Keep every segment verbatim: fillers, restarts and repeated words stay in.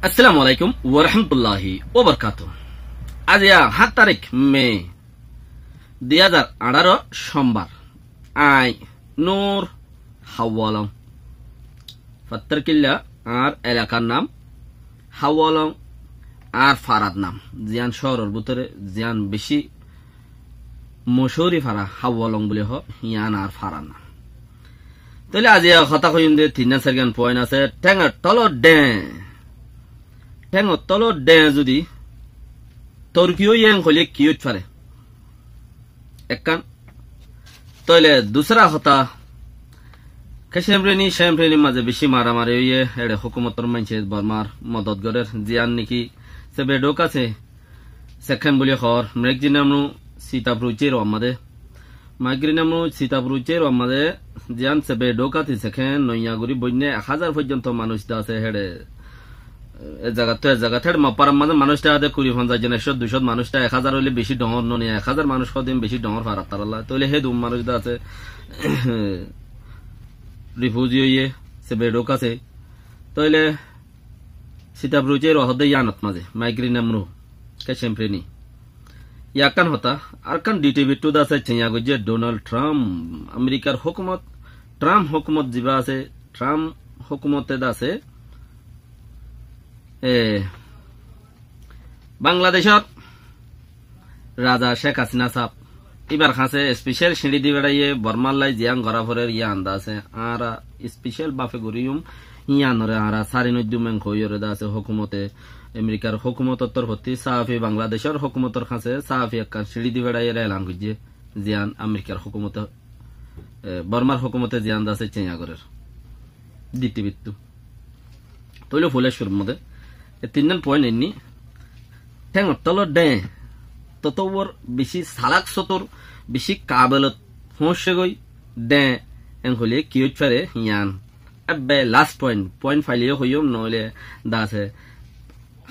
Assalamu alaikum warahmatulláhi wabarakátuhu. Aijja háñt tarík me, dui házar añçáro, cómbar. Añí Nur Háwalong. Fattarkilla añár elakar nam, Háwalong añár farar nam. Ziyán cóoror bútore ziyán bicí mochúri fara Háwalong buli hoó, yían añár farar nam. Tóile aijja hotá hoiyúm de tinnán sairgán point asé, théngor tólor dheñ. Théngor tólor dheñ zudi torki óiye hoilé ki óit fare? Ekkán. Tóile dusára hotá, ke Cempreni, Cemprenir mazé bicí maramari óiye, eçe hókumotor maincé Bormar modot gorér, ziyán niki Sebe Dhouk asé, Sekhén buli hoór, Mrek Zinamru Sitaprucér uammáde. Mrek Zinamru Sitaprucér uammáde, ziyán Sebe Dhouk asé Sekhén, noiya gorí boinné ek házar foijjonto manúic de asé héçe. E zagat to e zagat, héçe Mopparar mazé manúic de asé kuri fonzaic zon, ekcót duicót manúic de, ek házar óile bicí dhoóñr, noiya ek házar manúic hodin bicí dhoóñr farar taralla. Tóile hédun manúic de asé rifuzi óiye, Sebe Dhouk asé. Tóile Sitaprucér uahódde yíanot mazé, Mrek Zinamru, ke Cempreni. Yá ekkán hotá, arekkán D T V two de asé, céña goijjé Donald Trump, Amerikar hókumot, Trump hókumot zibá asé, Trump hókumote de asé, e, Bangladecór raza Cék Hasina sáb, íbar hañsé especial siñçi di beçáiye Bormar lai ziyán gorá forer yían de asé, añára especial bafe goríyum, yíanoré añára sári noiddum en hoiyóre de asé hókumote, Amerikar hókumotor torfótti sáfi Bangladecór hókumotor hañsé sáfi ekkán siñçi di beçáiyeré elan goijjé, ziyán Amerikar hókumote, e, Bormar hókumote ziyán de asé céña gorér. D T V two. Tóile foila cúrur mazé e tinnán point enni, théngor tólor dheñ, totó uor bicí salak sotur, bicí kabelot foóñiccé goi dheñ, en hoilé ki óit fare yían. Ebbe last point, point faile yó hoiyum, noóile de asé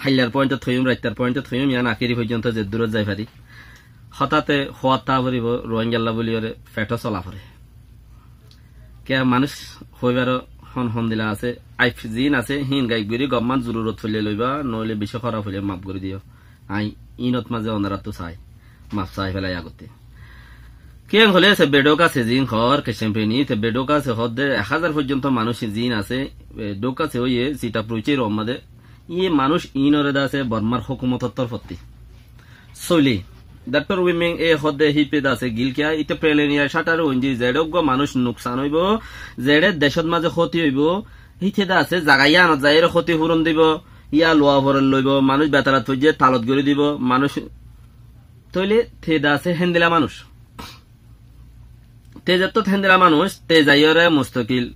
haillar pointot hoiyum, raittar pointot hoiyum, yían akéri foijjonto zeddúrot zai fari. Hotáte hoót táa foribó, Ruáingalla bóliyoré feṭó sola fore. Kiyá manúic hoibáro hon hondila asé, aif ziín asé, híin gaib gorí gomman zururot foille loibá, noóile bicí hóraf óile maf gorí diyó. Añí iínot mazé onoráttu saái, maf saái félai agotte. Kiyá hoilé Sebe Dhouk asé ziín hoór, ke Cempreni, Sebe Dhouk asé hoódde ek házar foijjonto manúic ziín asé, e, Dhouk asé óiye, Sitaprucér uammáde, Yí manúic iínoré de asé Bormar hókumotor torfótti. Sóile, Daktor Win Myint e hoódde hípe de asé gil kiyá, íte plane yá cáthar óinde zeçé uggúa manúic nuksan óibo, zeçé decót mazé hóti óibo, híte de asé zaga yíanot zaiyóre hóti fúron dibo, yá luwa forel loibo, manúic betalat foijjé talot gorí dibo, manúic tóile te de asé héndila manúic. Te zettót héndila manúic, te zaiyóre mustokil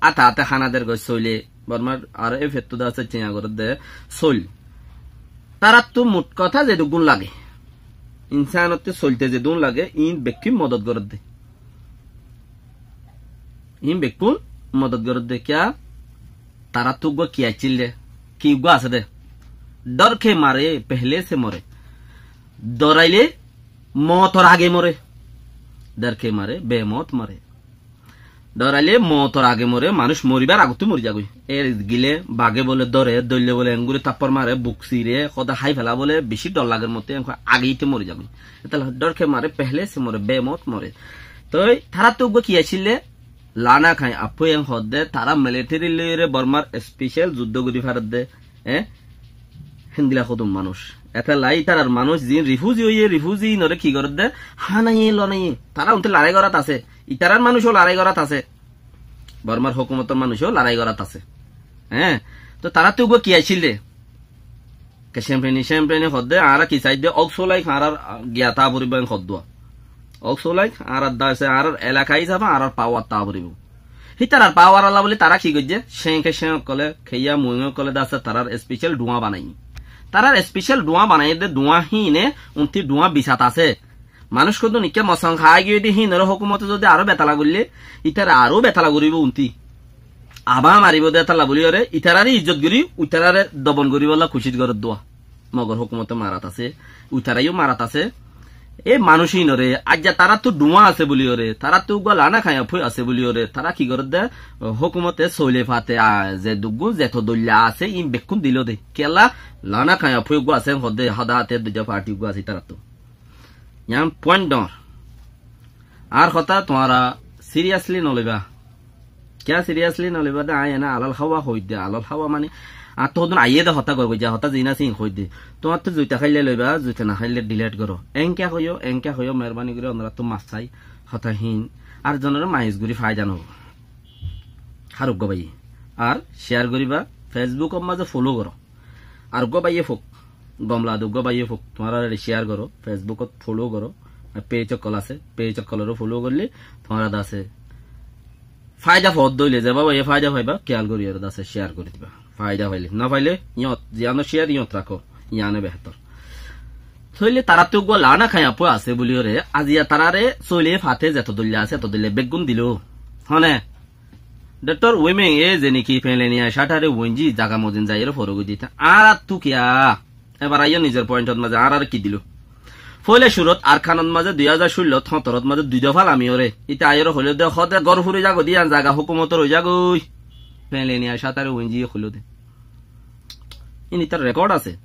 áte áte hána der goi sóile, Bormar ar e fettú de asé céña gorédde sóil. Taráttu mut kotá zeduggún lage, insanottú sóilte zeduggún lage, iín bekkún modot gorédde. Iín bekkún modot gorédde kiyá? Taráttu uggúa ki accíl de, ki uggúa asé de. Dor ke mare pehle se more. Doraile mootor age more. Dor ke mare bemot more. Doraile mootor age more, manúic moribar agottú mori zagói. Er gile bage bole dore, dóille bole enguri tappor mare, buk sire, hoda hái fela bole, beci dor lager motte, enko age íte mori zagói. Etala dor ke mare pehle se more, bemot more. Toi taráttu uggúa ki accíl de, Lana Khañ Appoi en hoódde, tará militeri loiyóre Bormar especial juddó gorí faredde, e? Héndila hodún manúic. Etolla ítarar manúic ziín rifuzi óiye, rifuzi ínoré ki gorédde? Hánaiyé, lonaiyé. Tará unte larái gorát asé. Ítarar manúicó larái gorát asé. Bormar hókumotor manúicó larái gorát asé. E? Toi taráttu uggúa ki accíl de? Ke Cempreni, Cempreni hoódde, añára ki saidde, ók sólaik añárar, a, giya táa foribó en hoddúa. Ók sólaik añárar dase, añárar elaka hísafe añárar pawar táa foribó. Hítarar pawar olla buli tará ki goijjé? Céñke céñ ókkole, keyá muiñ ókkole dase tarár especial dhuáñ banaiyé. Tarár especial dhuáñ banaiyé de dhuáñ híine, untí dhuáñ bisat asé. Manúic hoddún ikká mosong hái giyói de híinoré hókumote zodi aró betala goillé, ítara aró betala goríbo untí. Abá maribó de etolla buliyóre, itaráre izzot gorí, uitaráre dobon goríbolla kucíc gorédduwa. Mogor hókumote marat asé, uitaráyó marat asé. E manúic ínoré, aijja taráttu dhuáñ asé buliyóre, taráttu uggúa lana kaiya fui asé buliyóre, tará ki gorédde, hókumote soile fate, a, ze duggún zeto dóilla asé, íin bekkún dilóde. Kiyólla, lana kaiya fui uggúa asé, hoódde, hoda hate duijja parti uggúa asé taráttu. Yián point dhoóñr. Añár hotá tuáñra seriously noloibá. Kiyá seriously noloibá de, aññí ene alal háwa hoóidde, alal háwa mani, añáttu hodún aiyé de hotá gorgóijja, hotá ziín asé íin hoóidde. Tuáñráttu zuita háille loibá, zuita naháille delete goró. Eñke hoiyó, eñke hoiyó, meherbani gorí onoráttu maf sai, hotá híin. Ar zonoré mayus gorí faida nogó. Hár uggúa báiye. Ar share goríba, Facebook or mazé follow goró. Ar uggúa báiye fuk, gom lagede uggúa báiye fuk, tuáñra ere share goró, Facebook ot follow goró, ar page ókkol asé, page ókkoloré follow goillé, tuáñra de asé faida foódde óile, zebá báiye faida faibá, kiyál gorí ere de asé share gorí diba. Faida faile, no faile, yíñot, ziyánor share yíñot rakó, yíane behétor. Tóile taráttu uggúa lana kaiya fui asé buliyóre, aziya taráre soile fate zeto dóilla asé, eto dóilla beggún diló. Hone, Doctor Wiming e ze niki Pennsylvania cátare uinjí zaga mozin zaiyóre forogoijjí. Te añáráttu kiyá? Ebar aiyó nizor point ot mazé añáráre ki diló? Foila cúrot Arkanot mazé dui házar cúllot, hóñtorot mazé dui dofa lamiyóre. Íte aiyóre hoiló de, hóde gór furi zagói de, yián zaga hókumotor ói zagói. Pennsylvania cátare uinjí hoiló de. Ín ítar record asé.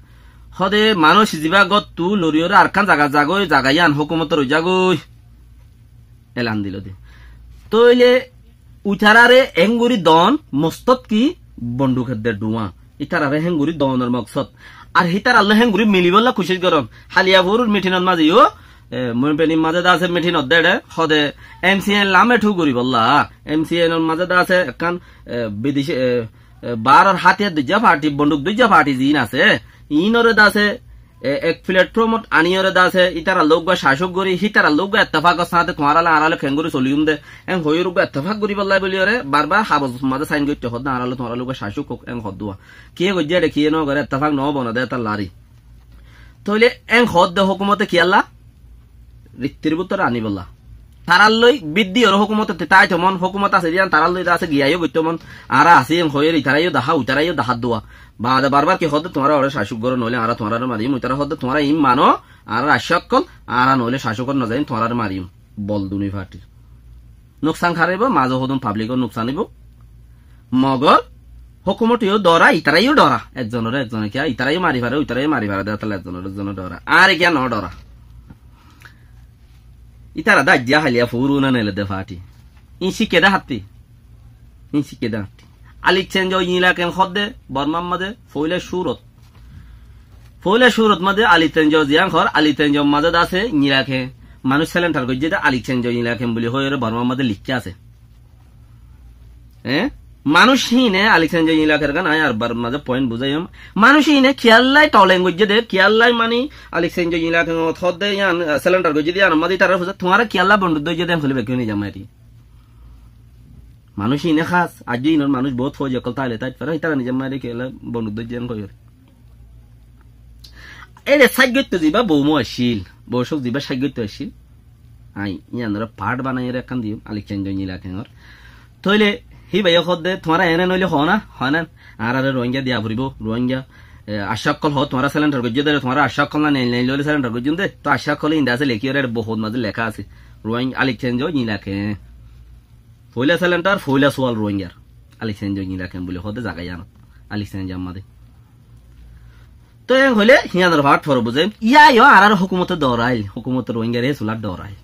Hóde manúic zibá góttu loriyóre Arkan zagat zagói, zaga yián hókumotor ói zagói. Elan diló de. Tóile itaráre héngorí doón, mostót ki bonduk edde dhuáñ. Itaráre héngorí doónor moksód. Ar hítarallói héngorí milibólla kucíc gorón. Háliya furur mithinot mazé yó, e, Moinpenir mazé de asé mithinot de ére, hóde M C N lam ethu goríbolla. M C N or mazé de asé ekkán, e, bideshi, e, e, baáror hátiyar duijja parti, bonduk duijja parti ziín asé, iínoré de asé, e, ek platform ot aníyore de asé, ítarallói uggúa cácuk gorí, hítarallói uggúa ettefakor sáñte tuáñrallói añárállói keéngorí soliyúm de, eén hoiyóre uggúa ettefak goríbollá buliyóre, barbar habos mazé sain goittó hoódde añárállói tuáñrállói uggúa cácuk ók, eén hoódduwa. Kiyé goijjé éçe, kiyé nógoré, ettefak noóbona de étalla ari. Tóile eén hoódde hókumote kiyólla? Rittir bútore aníbolla. Tarállói bíddi oré hókumotottú táito mon, hókumot asé de yían tarállói de asé giyá yó goittó mon, añára así eén hoiyóre itará yó dahá, uitará yó dahá duwa. Baade barbar ki hoódde, tuáñra oré cácuk goró, noóile añára tuáñráre mariyum, uitará hoódde, tuáñra iín mano, añárar accá ókkol, añára noóile cácuk ót nozaiyum, tuáñráre mariyum. Bol dunúi partir. Nuksan kar óibo, mazé hodún pablikor nuksan óibo. Mogor hókumote yó dóra, itará yó dóra. Ekzonoré ekzone kiyá, itará yó mari fare, uitará yó mari fare de, tóile ekzonoré ekzone dóra. Añáre kiyá no dóra. Itará de aijja háliya furuna neledde parti. Iín cíkke de hátti. Iín cíkke de hátti. Alik Tsenjo Nyila Khen hoódde Bormar mazé foila cúrot. Foila cúrot mazé Alik Tsenjo ziyán hoór, Alik Tsenjor mazé de asé Nyila Khen. Manúic selenthar goijjé de Alik Tsenjo Nyila Khen buli hoiyóre Bormar mazé likká asé. Eé? Manúic híine Alik Tsenjo Nyila Khen gán aññí arbar mazé point buzáiyum. Manúic híine kiyólla toleng goijjé de, kiyólla mani Alik Tsenjo Nyila Khen ot hoódde yían, e, selenthar goijjé de yíanor mazé ítarare fusé, tuáñra kiyólla bonduk dóijje de, eén hoilé bekkúne zan mari. Manúic híine hás, aijjó híinor manúic boóut fóuji ókkol táile táit fare, ítara nize mari kiyólla bonduk dóijje eén hoiyóre. Éçe cáik goittó zibá boumó accíl, boucók zibá cáik goittó accíl. Aññí yíanoré part banaiyóre ekkán diyum, Alik Tsenjo Nyila Khen or. Tóile híbayé hoódde, tuáñra ene noóile hoó na, hoó na, añáráre Ruáingga diya foribó, Ruáingga, e, accá ókkol hoó, tuáñra selenthar goijjó de, tuáñra accá ókkol na neil neil óile selenthar goijjum de, toóu accá ókkol inde asé lekíyore, bohút mazé leká asé. Ruáing-, Alik Tsenjo Nyila Khen. Foila selenthar, foila sual Ruáinggar. Alik Tsenjo Nyila Khen buli hoódde zaga yíanot. Alik Tsenjo ammá de. Tóu eén hoilé híanor faát fore buzáiyum. Yá yó añárar hókumote doorail, hókumote Ruáinggar e sulát doorail.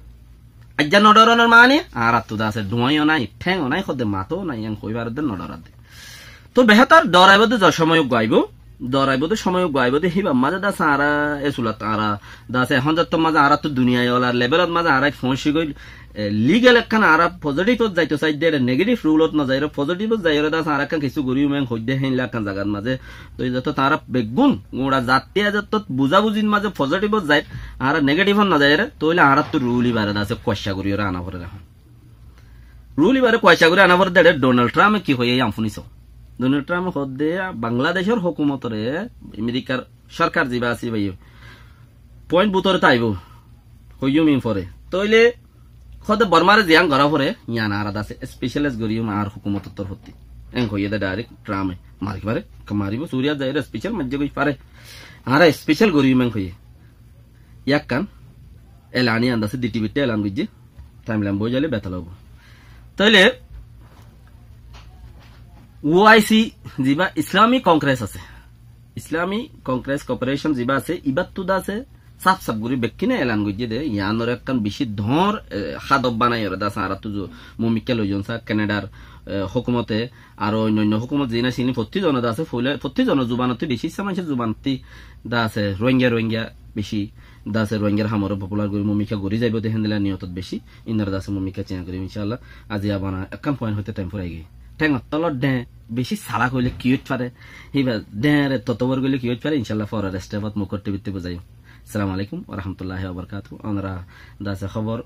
Aijja no dooranor maáni, añáráttu de asé dhuáñi yó nái, théng yó nái, hoódde mató nái, eén hoói faredde no dooradde. Tóu behétor dooraibóu de zo cómoi uggúa aibóu, dooraibóu de cómoi uggúa aibóu de, híbar mazé de asé añára e sulát añára de asé, ehón zettót mazé añáráttu duniyai olar lebelot mazé añára foóñsi góil, e, ligel ekkán añára pozitibot zaito saidde, ere negetif rulot no zaiyóre, pozitibot zaiyóre de asé añára ekkán kissú goríyum eén hoóidde héinla ekkán zagat mazé. Tóu zettót añára beggún, guñça zatti zettót buzabuzit mazé pozitibot zair, añára negetifot no zaiyóre, tóile añáráttu rul ibáre de asé kuaccá goríyóre ana forer ehón. Rul ibáre kuaccá gorí ana foredde, ere Donald Trump e ki hoiyé yián fúniso? Donald Trump e hoódde Bangladecór hókumotoré, Amerikar sórkar zibá asé ibáye, point bútore táibou, hoiyúm iín fore. Tóile hoódde Bormáre ziyán gorá fore, yián añára de asé specialize goríyum añár hókumotor torfótti. Eén hoiyé de direct Trump e. Mari fare, maribóu, Suriyat zaiyóre special maijjé goi fare. Añára special goríyum eén hoiyé. Yá ekkán. Elan iyan de asé, di tibitte elan goijjé, timeline boói zaile betal óibo. Tóile O I C zibá Islami Congress asé, Islami Congress Corporation zibá asé, ibáttu de asé sáf sáf gorí bekkúne elan goijjé de, iyanor ekkán bicí doñr, e, hádof banaiyóre de asé, añáráttu zu-, mumikká loizon sá, Kenedar, e, hókumote, ar oinno oinno hókumot ziín asé, iín fottí zone de asé, foila, fottí zonor zubanottú bicí, issá maincór zubanottú de asé, Rohingya, Rohingya bicí, de asé, Rohingyar hamoré popular gorí mumikká gorí zaibou de héndilla niyotot bicí, inor de asé mumikká ciyañ gorí, incállah. Aijja bana ekkán point hoité time fúrai giyói. Théngor tolor dheñ bicí salak óile ki óit fare, híba dheñre totobor goille ki óit fare, incállah, foror stepot Mukor tibitte buzaiyum. Assalamu alaikum wa rahmatullahi wa barakatuhu. Onora de asé hóbor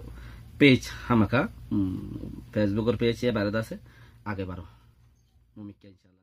page hámaka, um, Facebookor page ibáre de asé, age baro. Mumikká incállah.